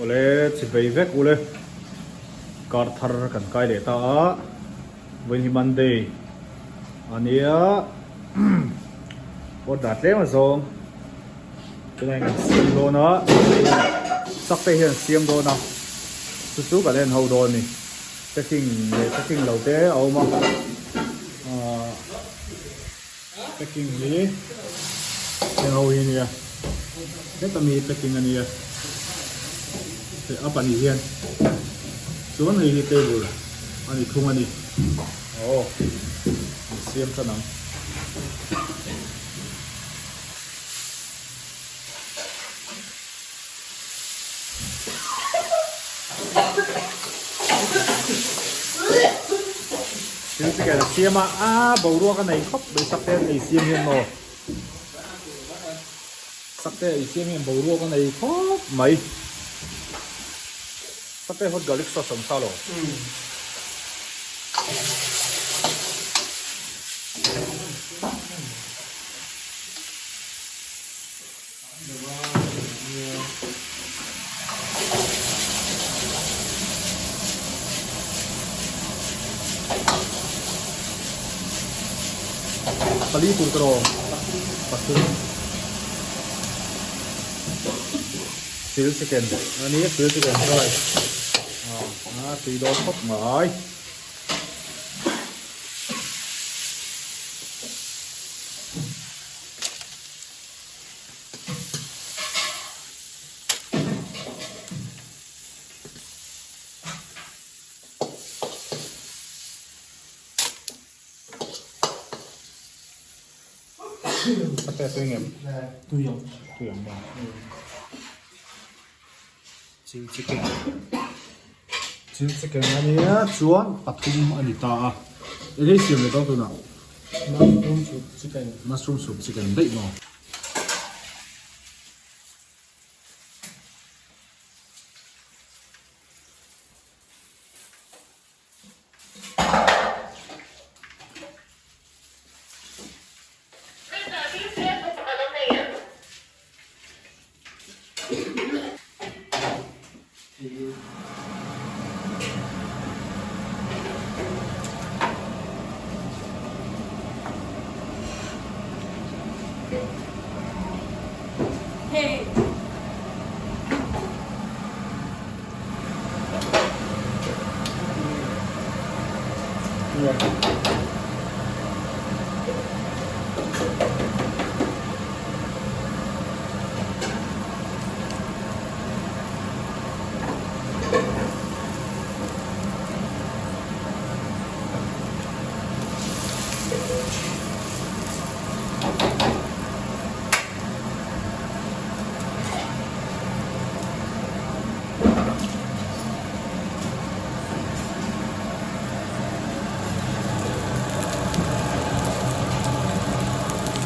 Awle chipei vek ule kar thar kan kai leh ta a vawiin hi Monday a nia order tlem a zawng tunah hian kan siam dawn a sak te hian siam dawn a chu chu kan en ho dawn a ni packing leh packing lo te a awm a ahh. Packing hi heng ho hi ania heta mi packing ania hei a pahnih hian chuan hei hi table a ni thung a ni aw an siam tan ang. Thil chicken a siam a, a boruak a nei khawp mai sak te an ei siam hian maw sak te ei siam hian boruak a nei khawp mai sak te hot garlic sauce an sa lo. Pali tur ka rawng pathum chil chicken a ni chil chicken fry a tui dawn khawp mai. A tui ngem? Tui ang. Tui ang ba? Chil chicken. Chil chicken a nia chuan pathum a ni ta a. Eng ei siam leh dawn tunah? Mushroom soup chicken. Mushroom soup chicken daih maw?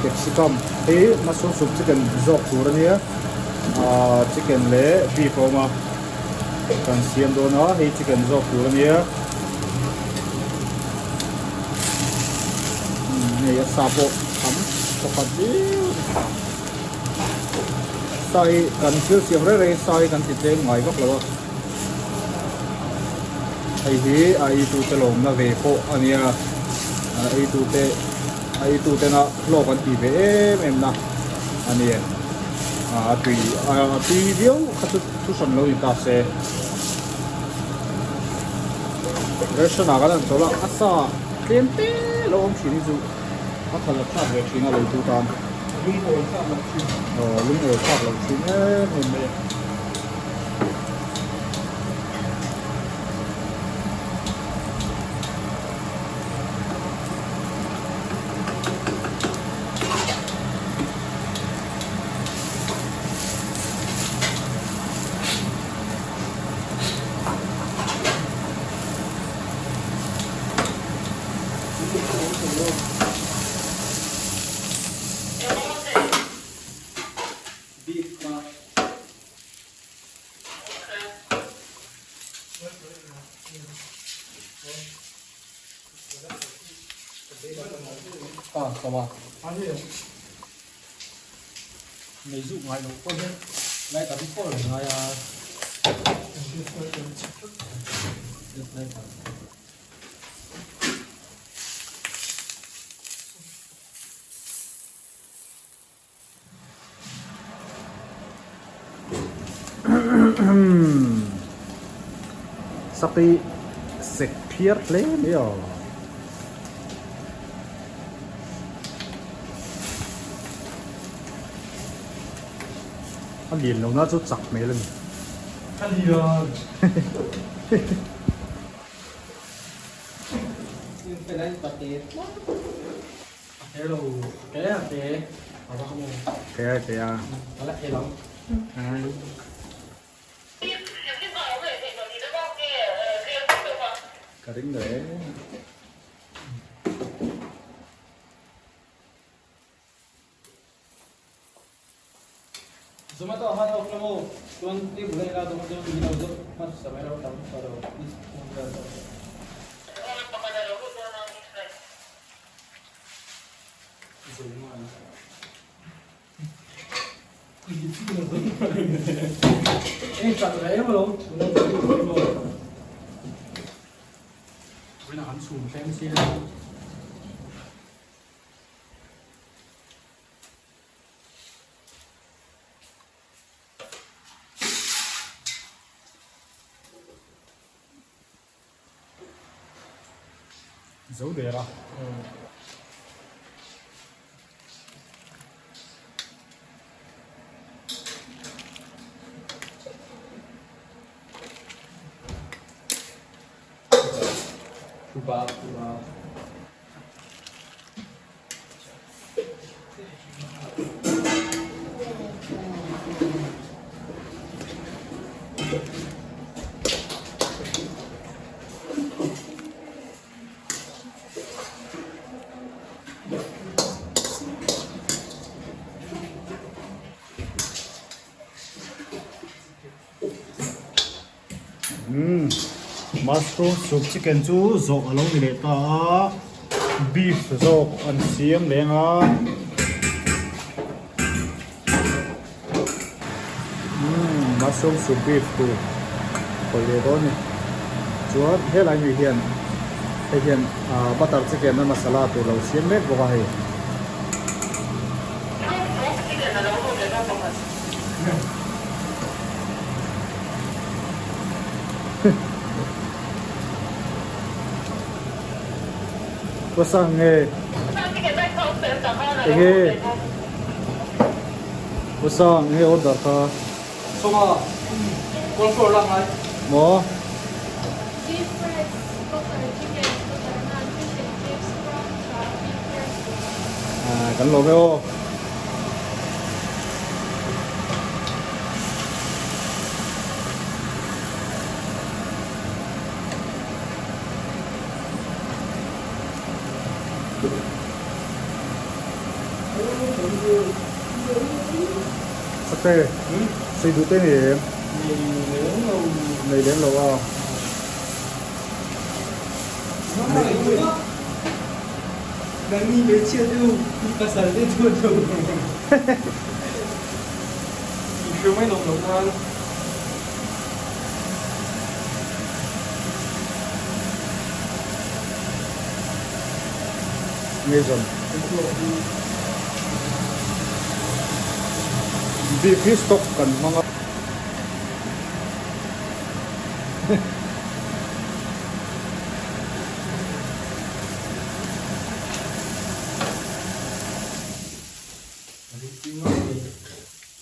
Capsicum hi mushroom soup chicken zawk tur a nia ahh chicken leh beef a awm a kan siam dawn a hei chicken zawk tur a nia hei a sa pawh tam pakhat viau a ni sa hi kan thil siam reng reng sa hi kan ti tlem ngai vak lo a hei hi a ei tu te lawmna ve pawh a nia a ei tu te a ei tu tena hlawk an tih ve em em na a ni a tui a tui viau kha chu thu hran lo ni ta se restaurant ah kan han chawlh a a sa tlem te lo awm thin hi chu a khalh a thlak ve thin a lei tu tan lungawi thlak loh thin aw lungawi thlak loh thin em em mai a. Ah, ka ba. Nei zuk ngai lo pawh hian lai ka ri fo reng ngai a. Sakhi sek phiar hle mai a. A lian lo na chu chak hmel a ni. A lian. Ke a ke a. Ka ring lo e. Zo der a. Umm mushroom soup chicken chu zawh a lo ni leh ta a beef zawk an siam leng a umm mushroom soup beef tur khawih leh dawn a ni chuan helai mi hian hei hian ah butter chicken a masala tur lo siam mek bawk a hei. Pasang nge enge pasang nge order kha maw kan lawm e aw. Sate, sei duh te nei em? Nei lem lo a. Nangni hmeichhia te u, i pasal te chuan lo i hre mai lawm lo nan. Mason. Beef hi stock kan hmang a.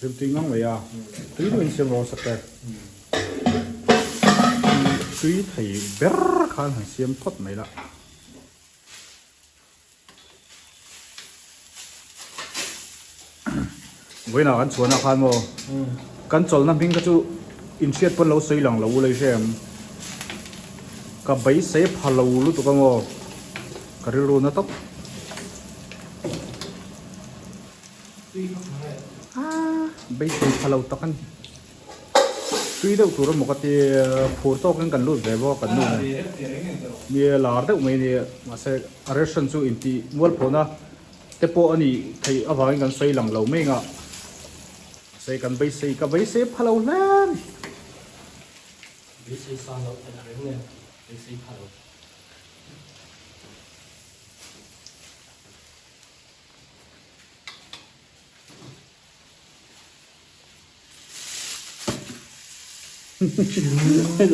Rimtui ngang mai a, tui deuhin siam rawh sak e. Tui thei ber khan han siam phawt mai la. Vawiinah kan chhuahna khan maw kan chawlhna hming kha chu inhriat pawn lo sawi lang lo ula i hre ang. Ka beisei pha lo lutuk a maw ka rilru na tawp. Beisei pha lo tak a ni. Tui deuh tur emaw ka ti phur tawkin kan lut ve bawk a kan nu nen. Ni lar deuh mai a ni mahse a restaurant chu intih mualphawhna te pawh a nih theih avangin kan sawi lang lo mai ang a. Mahse kan beisei ka beisei pha lo hle a ni. Beisei sang loh theih reng nen beisei pha lo.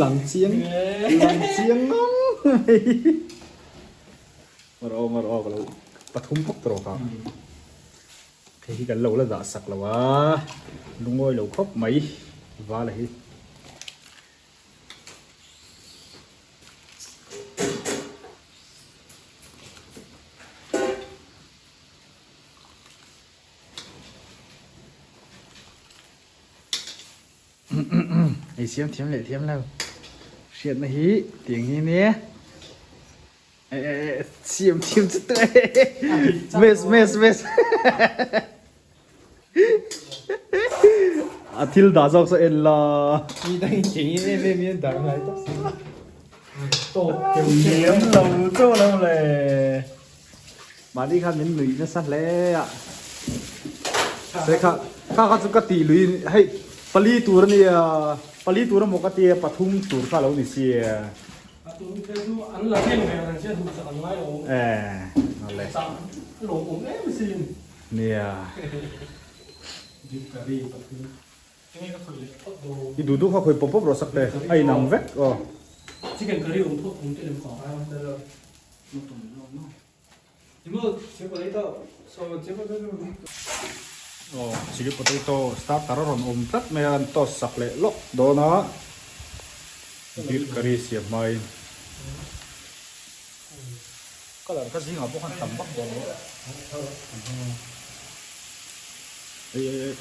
Lang chiang lang chiang ngang mai. Mar aw mar aw ka lo pathum pawk tawh ka. Hei hi kan lo la dah sak lo a, lungawi lo khawp mai vala hi. Ei siam thiam leh thiam lo hriatna hi tiang hi nia siam thiam chu teh mes mes mes a thil dah zawk saw en la mi dang in thing in em em in dah ngai tak si tawp thiam lo chaw lo le Mahni khan min nuih nasa hle a, se kha kha kha chu ka tih lui hei pali tur a nia pali tur emaw ka tia pathum tur kha a lo ni sia. A tum te chu an la reng ve ang che duhsak an ngai awm. Eh awle. Chang a lawm awm em sin. Nia. Beef curry pathum. Enge ka khawih leh phawt dawn. I duh duh kha khawih pawp pawp rawh sak te a inang vek aw. Chicken curry awm phawt awm te lem ka. Aw chilli potato starter a rawn awm tlat mai a an toast sak leh lawk dawn a beef curry siam hmain colour kha zingah pawh khan tam vak dawn lo ei ei ei.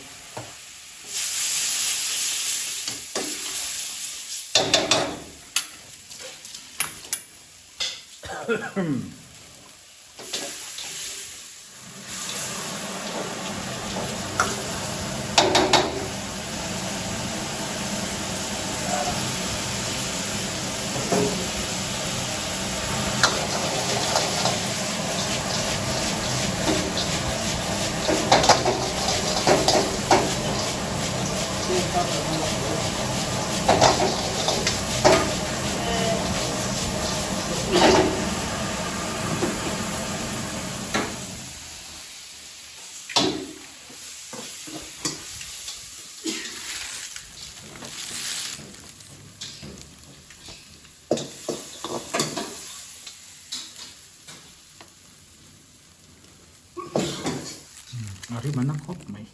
A rim a na khawp mai.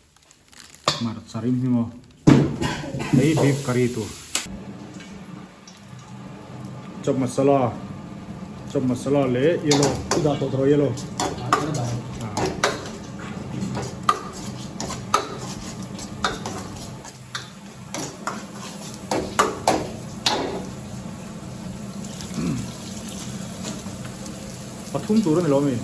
Hmarcha rim hi maw hei beef curry tur chop masala chop masala leh yellow i dah tawh tawh yellow pathum tur a ni lo mi.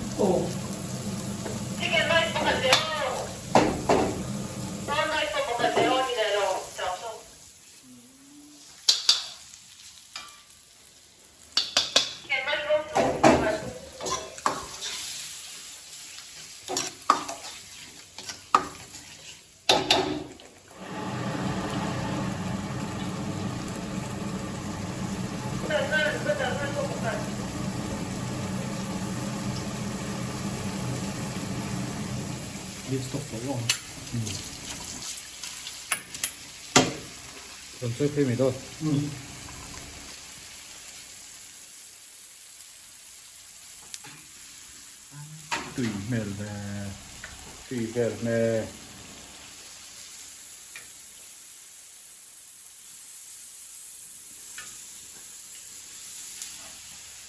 Beef stock tawh vawng Rawn sawi phei mai dawn. Tui hmel ve tui vel hme.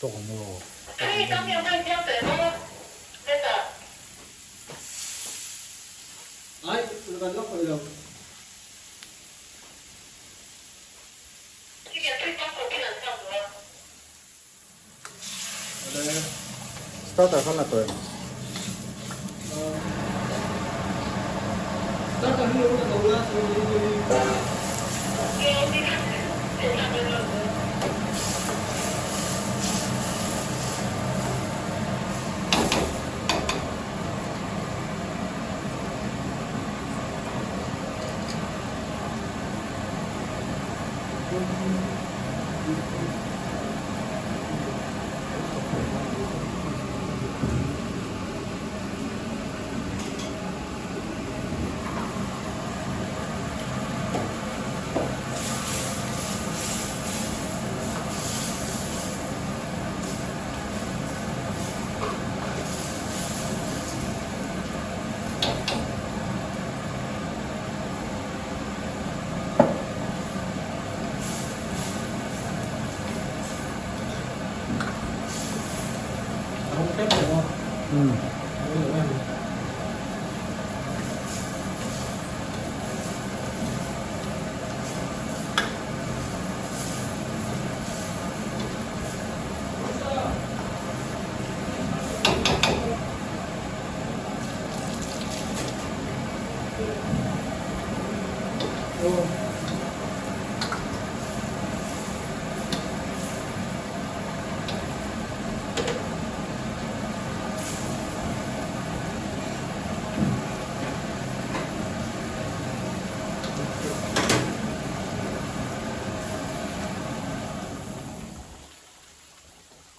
Tawk ang maw? Ai, kan la khawih lo. Starter khan la tawh em? Starter hi lo la tawh la.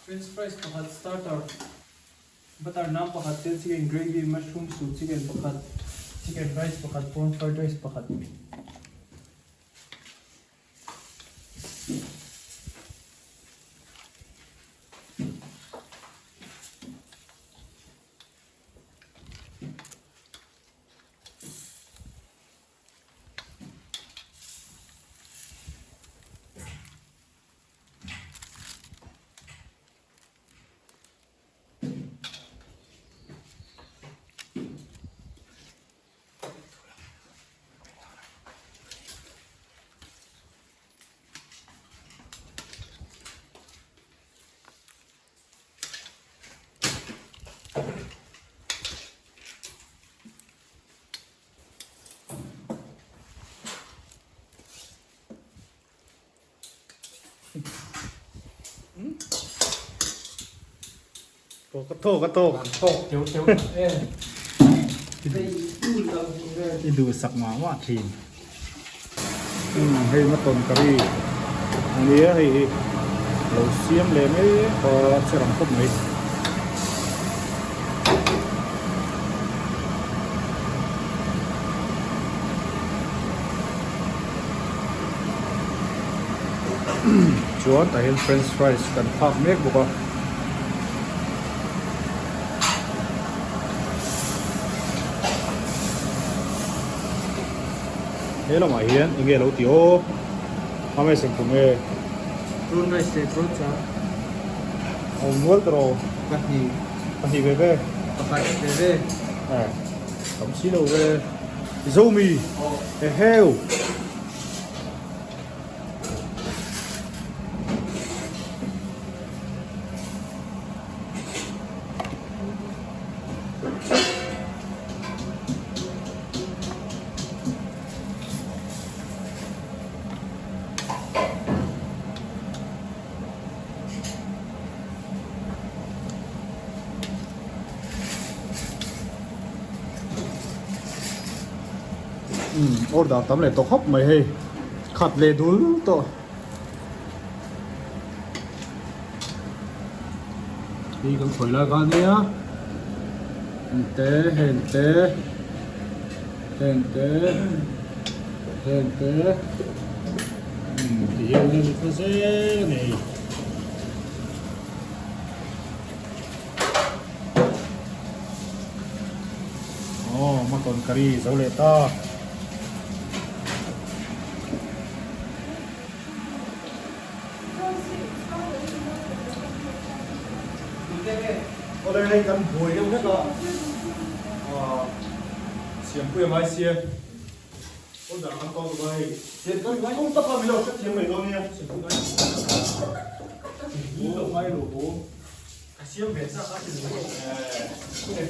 French fries pakhat starter butter naan pakhat tel chicken gravy mushroom soup chicken pakhat chicken rice pakhat prawn fried rice pakhat. Ka tawk ka tawk. Tawk teu teu e. I duhsak mah mah thin. Hei mutton curry a nia hei hi lo siam leh mek a che rang khawp mai. Chuan tah hian french fries kan phak mek bawk a. He lamah hian eng nge lo tih aw a message tum nge. Prawn rice leh prawn cha. A awm nual tawh aw. Pahnih. Pahnih ve ve. Pakhat ve ve. Eh tam si lo ve. Zomi. Eheu. Order tam leh tawh khawp mai hei khat leh dul tawh. Hi kan khawi lai kha ania heng te heng te heng te heng te umm ti hian a ni ta zel a ni hei. Aw mutton curry zo leh ta. Awle hei kan buai deuh hlek a, aah Siampuia ngai sia order kan tawk duh a hei Siampuia ngai awm tak a milo hrethiam mai dawn nia Siampuia ngai lo ngai lo ka siam ve chak a ti lo eh.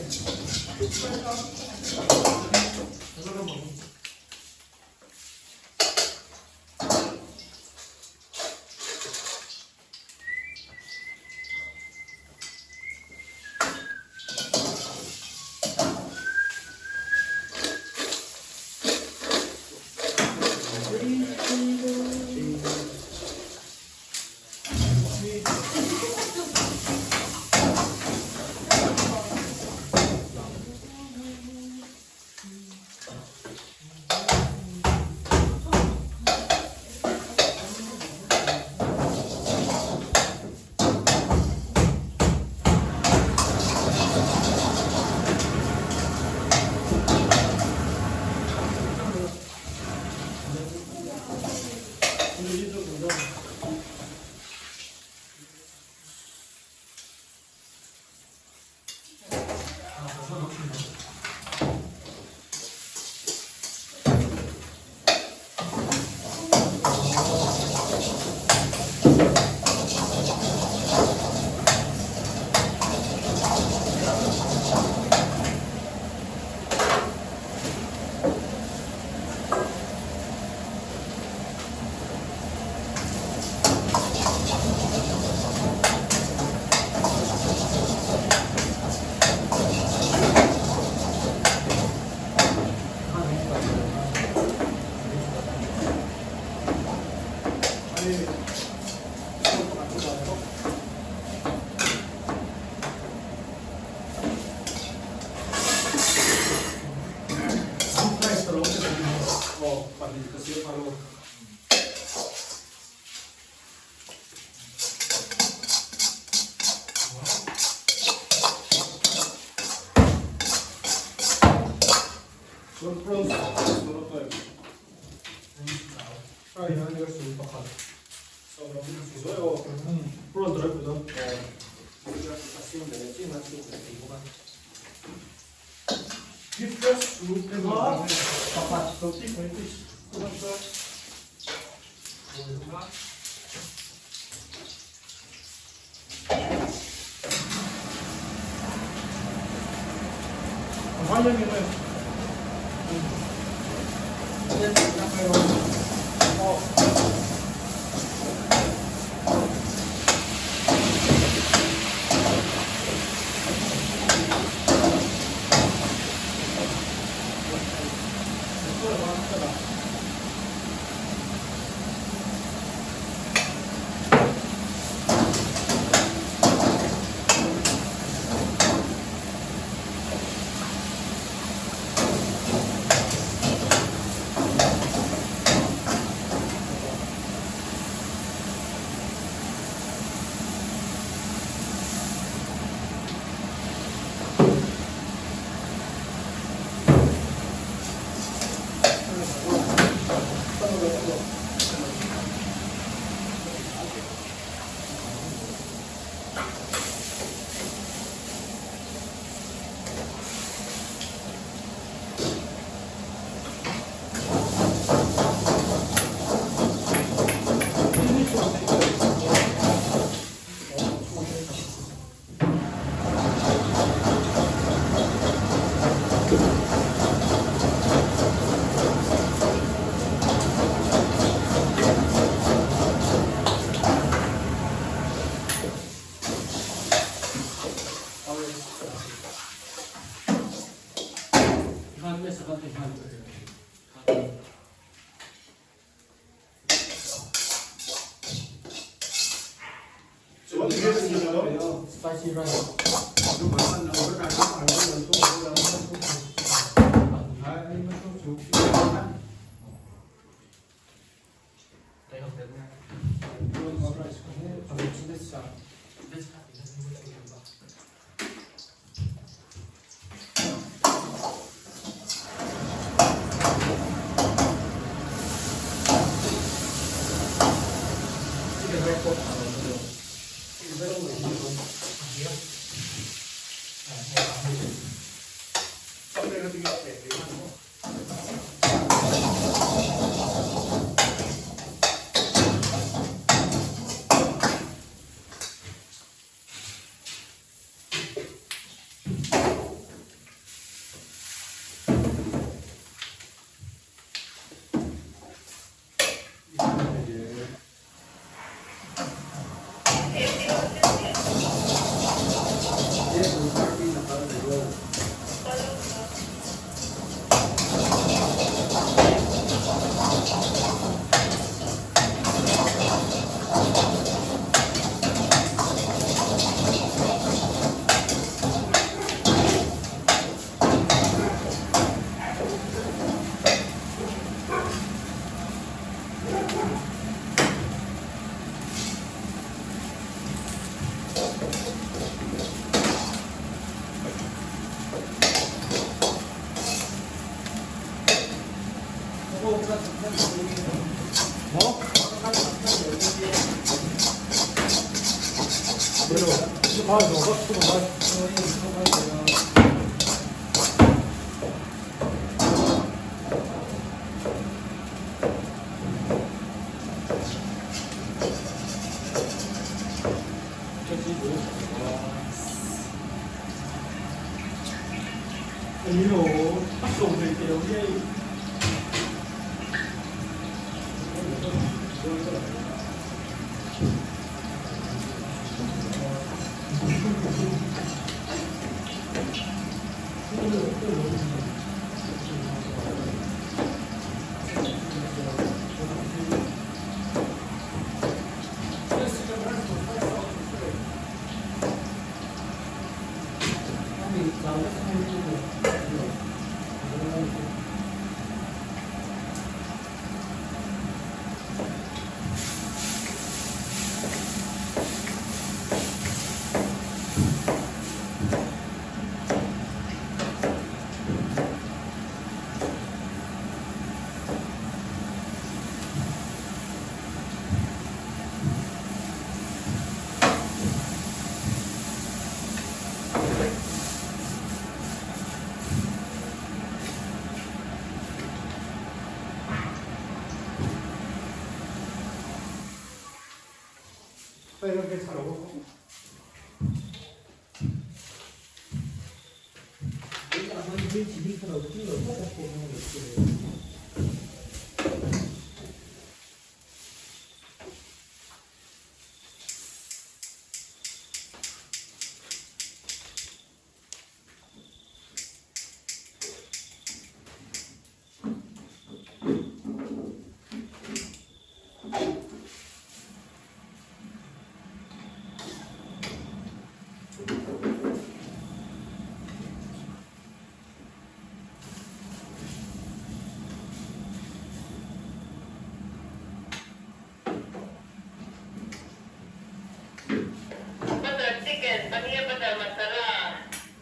Butter chicken, paneer butter masala,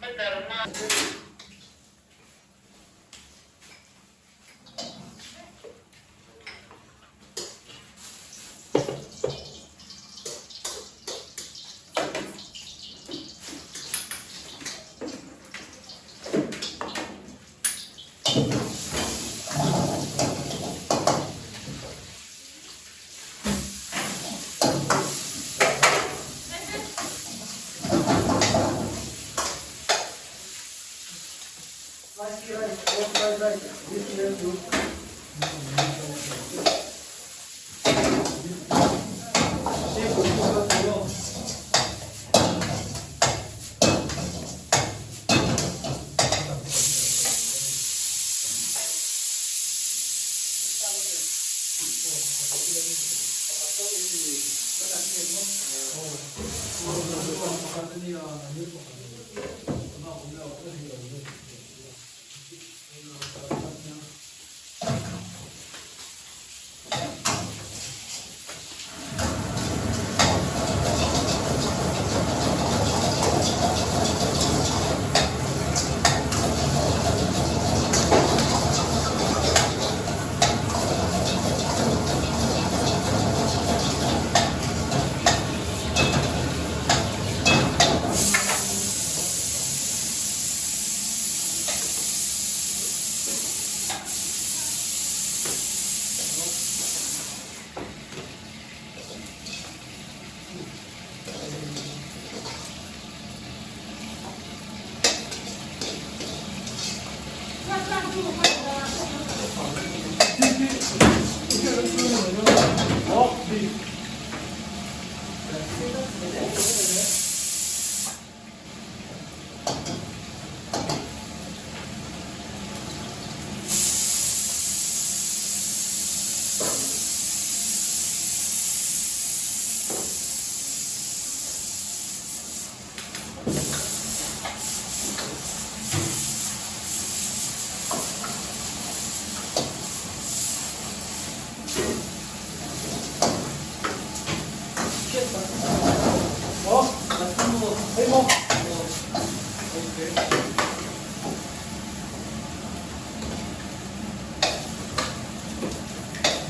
butter naan.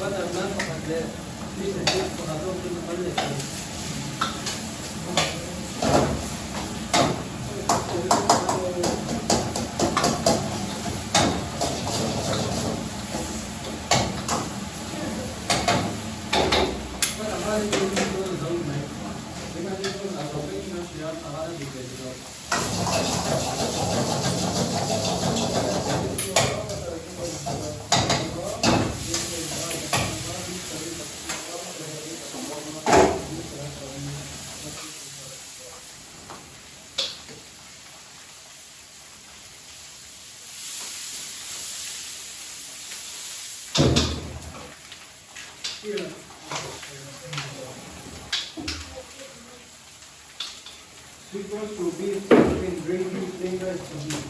Butter naan pakhat leh fish and chips pakhat zawk chu ka kal leh thei. Sweet corn to beef, chicken gravy, plain rice to beef.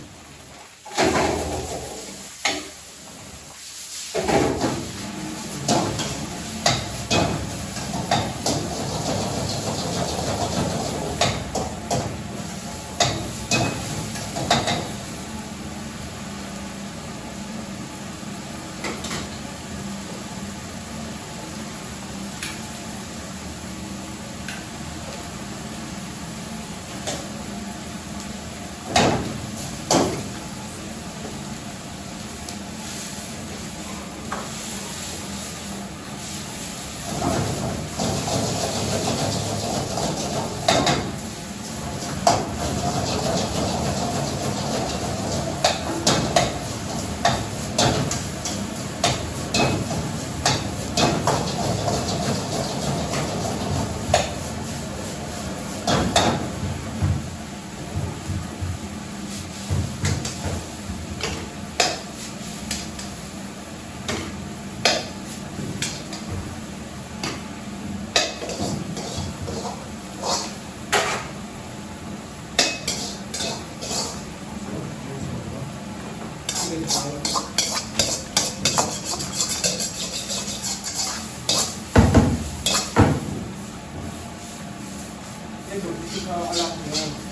Table te kha a lak theih a.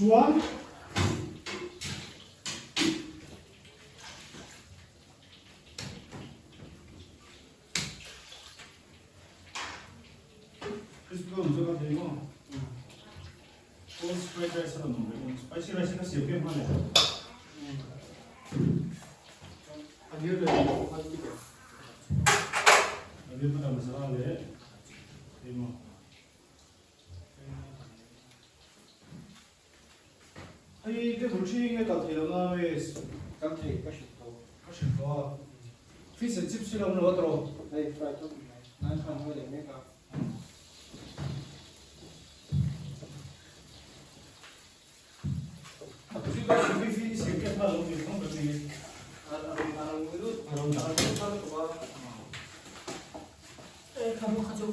Chuan Spicy rice ka siam em hman e. Paneer leh chicken. Paneer butter masala leh emaw. Hei table thi nge kal thei lo na Ramesh? Kal thei ka hrilh tawh. Ka hrilh tawh a. Fish and chips hi lo awm lo a tawh. Hei fry tawp ni mai. Nai khan ngawi leh mek a. A tui ka hrilh hi fish and chips kha lo tui thawng ber ni. A rawn a rawn lut a rawn lut thar tawh a. E kha mu kha chu.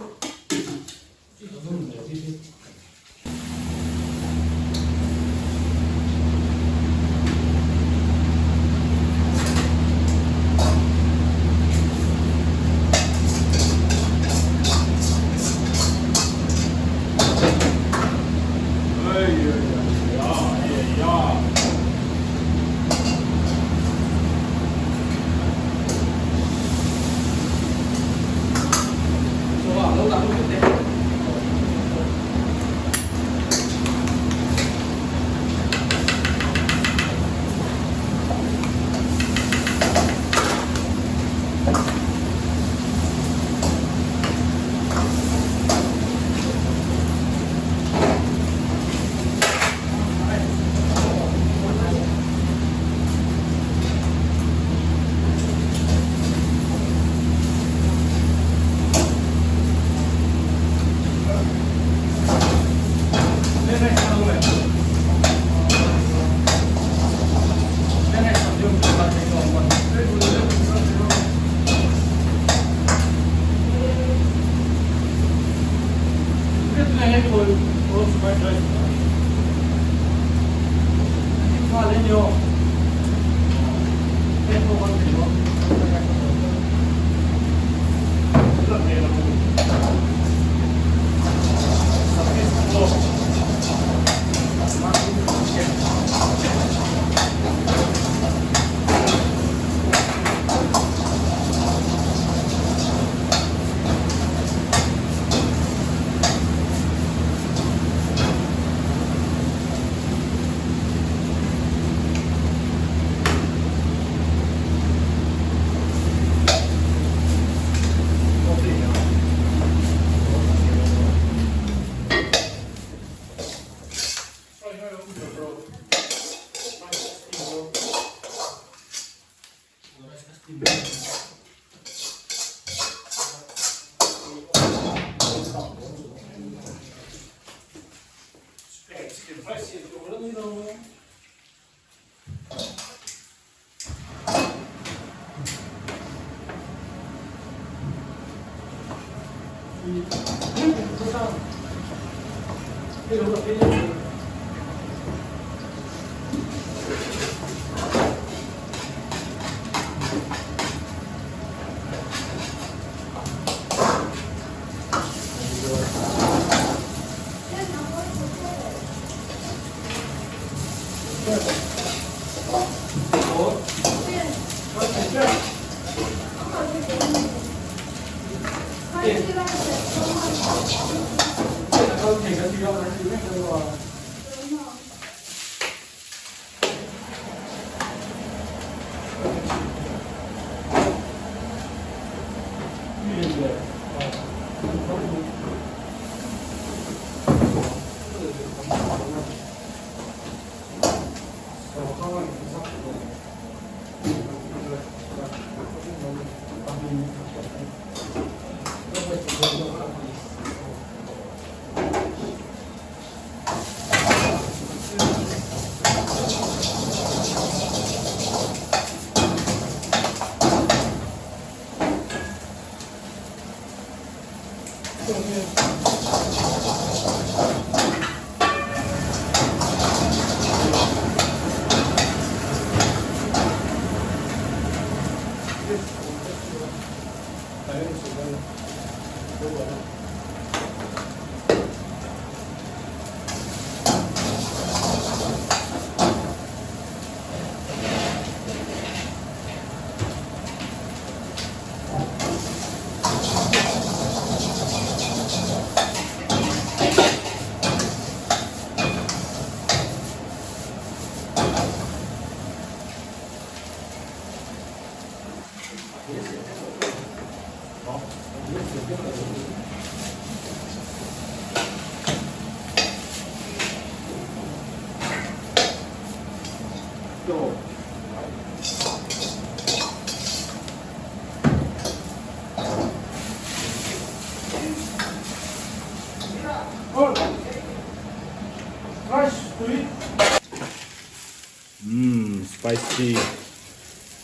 Umm spicy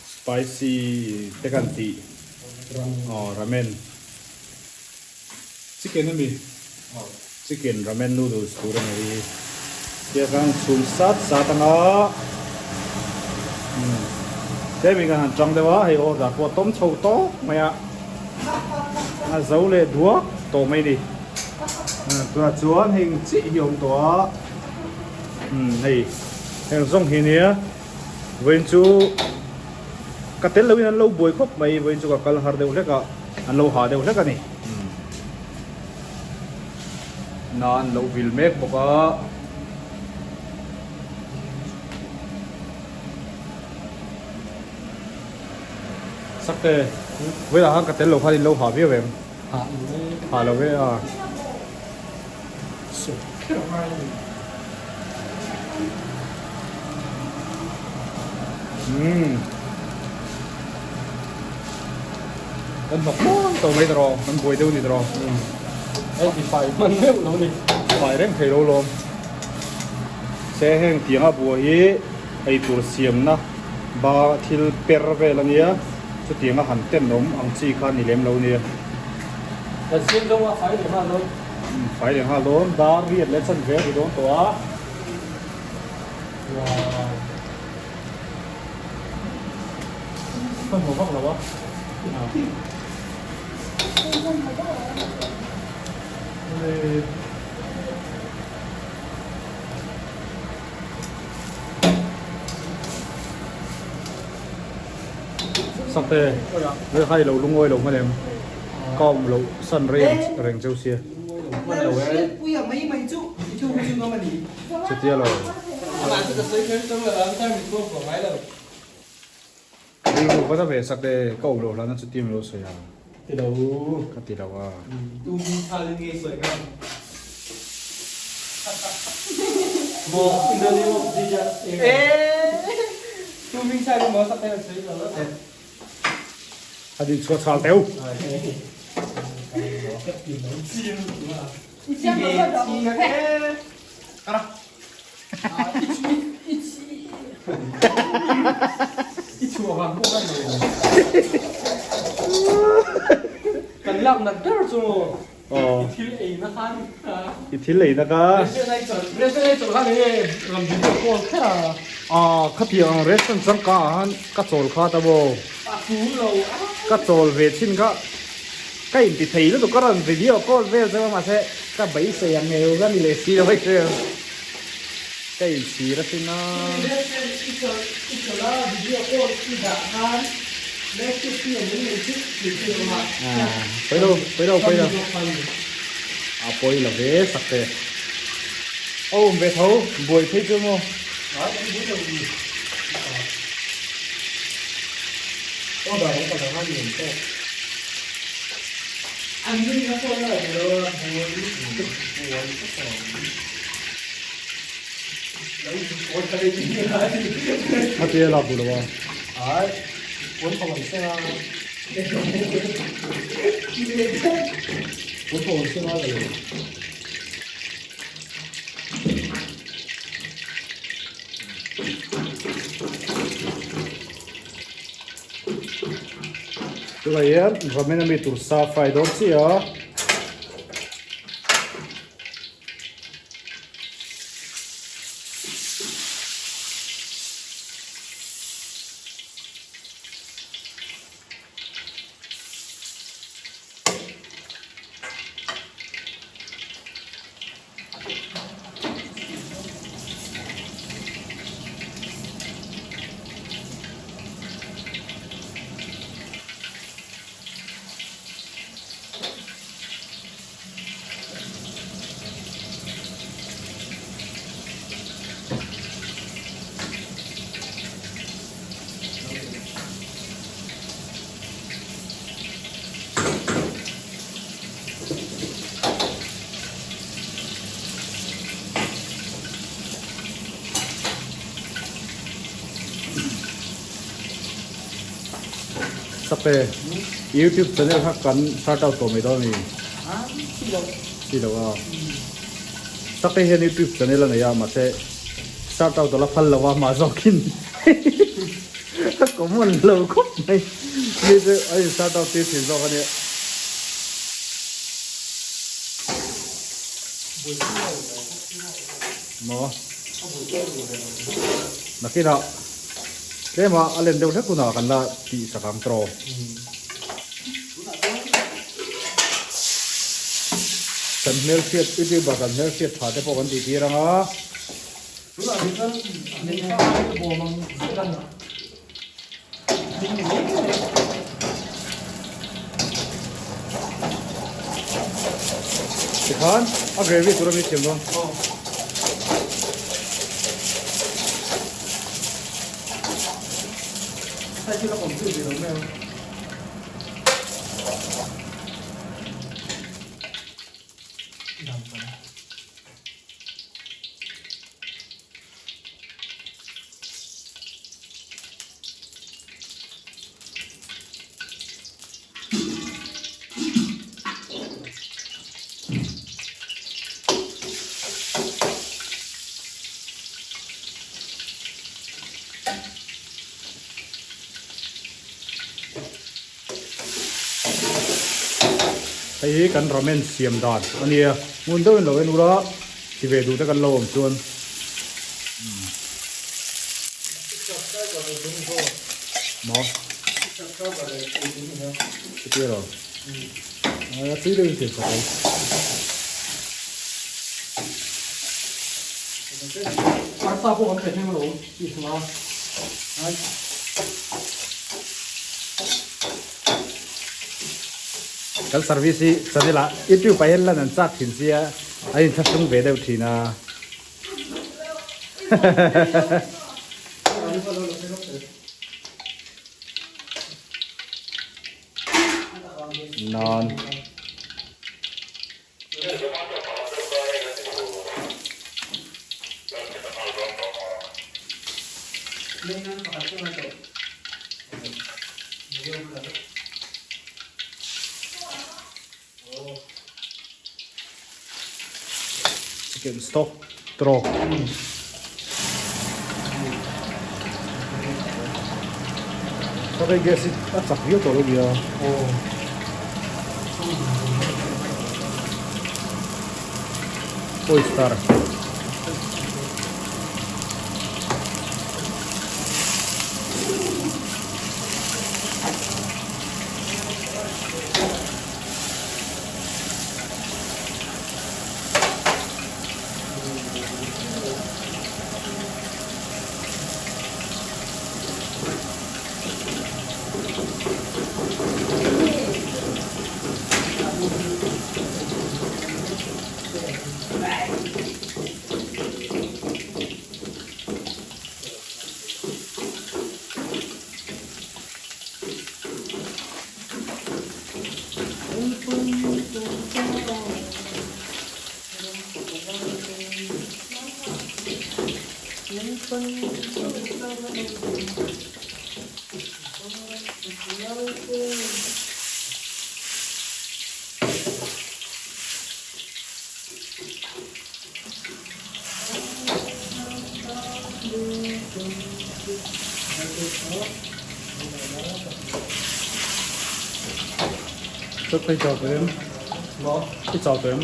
spicy te kan tih aw ramen chicken ami chicken ramen noodles tur a ni hi tia khan chhum sat sat anga umm tlem in kan han tang deuh a hei order pawh a tawm chho tawk mai a a zo leh duak tawh mai a ni tunah chuan heng chiah hi a awm tawh a. Umm hei heng zawng hi nia vawiin chu ka tel loin an lo buai khawp mai vawiin chu ka kal har deuh hlek a an lo ha deuh hlek a ni na an lo vil mek bawk a. Sakte vawiin ah khan ka tel lo khan in lo ha viau em? Ha lo ve a. Umm kan hnawk muang tawh mai tawh kan buai deuh ni tawh hei ti fai hman meuh lo ni fai reng thei lo lawm se heng tianga buai hi eitur siamna ba thil per vel ania chutianga han tenawm ang chi kha ni lem lo nia kan siam zawng a fai leh nghal dawn. Fai leh nghal dawn dar riat leh chan vel ri dawn tawh a. Wow. Hman hmuh vak lo a. Sakte, hai lo lungawi lo hman em? Ka awm loh san rei reng cheu sia. Chutia lo. Rilru va na ve sak e, ka awm loh hlana chutia min lo sawi a. Ka ti lo a. A din chhuah chhal teu. Kan lak nat ber chu I thil ei na khan I thil ei na kha Restaurant ei chawlh khan enge rawn video call kher a. Aw khatiang ang restaurant changkang ah khan ka chawl kha ta maw. A tul lo a. Ka chawl ve thin kha ka inti thei lutuk ka rawn video call vel chauh a mahse ka beisei ang ngei ka ni leh si lo hei hre ang ka inchhir asin a. Restaurant i chawlh i chawlh a video call i dah khan Pawi lo, pawi lo, pawi lo. A pawi lo ve sak te. A awm ve tho, buai phei chu maw? A tia lak duh lo a. Tunah hian ramen ami tur sa fry dawn chiah a. Sape, YouTube channel kha kan start out tawh mai dawn a ni. Si lo a. Sape hian YouTube channel a nei a mahse start out a la phal lo a mah zawkin a common lo khawp mai. Mi chu a in start out tir thin zawk a nia. Maw? Nakinah tlema a len deuh hlek hunah kan la tih sak ang tawh. Kan hmelhriat YouTuber kan hmelhriat tha te pawh kan tih tir ang a. Tikhan a gravy tur a mi siam dawn. Hei hi kan ramen siam dan a nia ngun deuhin lo en ula ti ve duh te kan lo awm chuan maw chutia lo a tui deuhin siam sak ang. Arsa pawh kan pe thleng lo tih hmu a. Kan service hi channel ah youtube ah hian lan an chak thin sia a inthlahrung ve deuh thin a. Nan. Chicken stock trawk. Sakai gas hi a chak viau tawh lo nia. Oyster. Phei chau tawh em? I chau tawh em?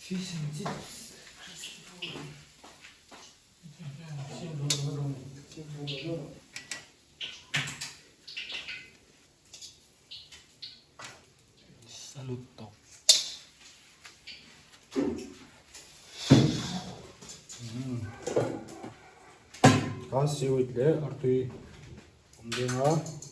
Fish and chips. Saluto. Khan seaweed leh artui awm ding a.